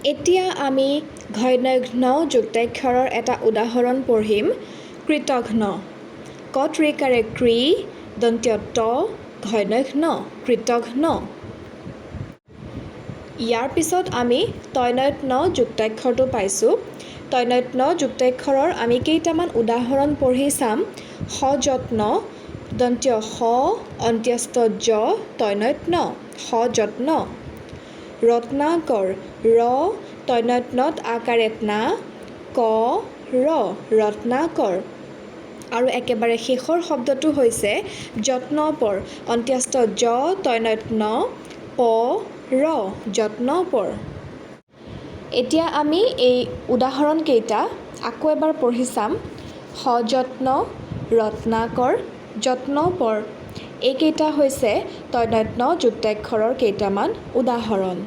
এতিয়া আমি ঘ ঘ্ন যুক্তাক্ষৰৰ এটা উদাহৰণ পঢ়িম, কৃতঘ্ন। কত ঋকাৰে কৃ, দন্ত্য ত, ঘ ঘ্ন, কৃতঘ্ন। ইয়াৰ পিছত আমি ন যুক্তাক্ষৰটো পাইছোঁ। ন যুক্তাক্ষৰৰ আমি কেইটামান উদাহৰণ পঢ়ি চাম। সযত্ন, দন্ত্য স, অন্ত্যস্ত জ, ন, সযত্ন। ৰত্নাকৰ, ৰ নত আকাৰে না, ক ৰ, ৰত্নাকৰ। আৰু একেবাৰে শেষৰ শব্দটো হৈছে যত্নপৰ, অন্ত্যস্ত জ, ন, প ৰ, যত্নপৰ। এতিয়া আমি এই উদাহৰণকেইটা আকৌ এবাৰ পঢ়ি চাম। সযত্ন, ৰত্নাকৰ, যত্নপৰ, এইকেইটা হৈছে ন যুক্তাক্ষৰৰ কেইটামান উদাহৰণ।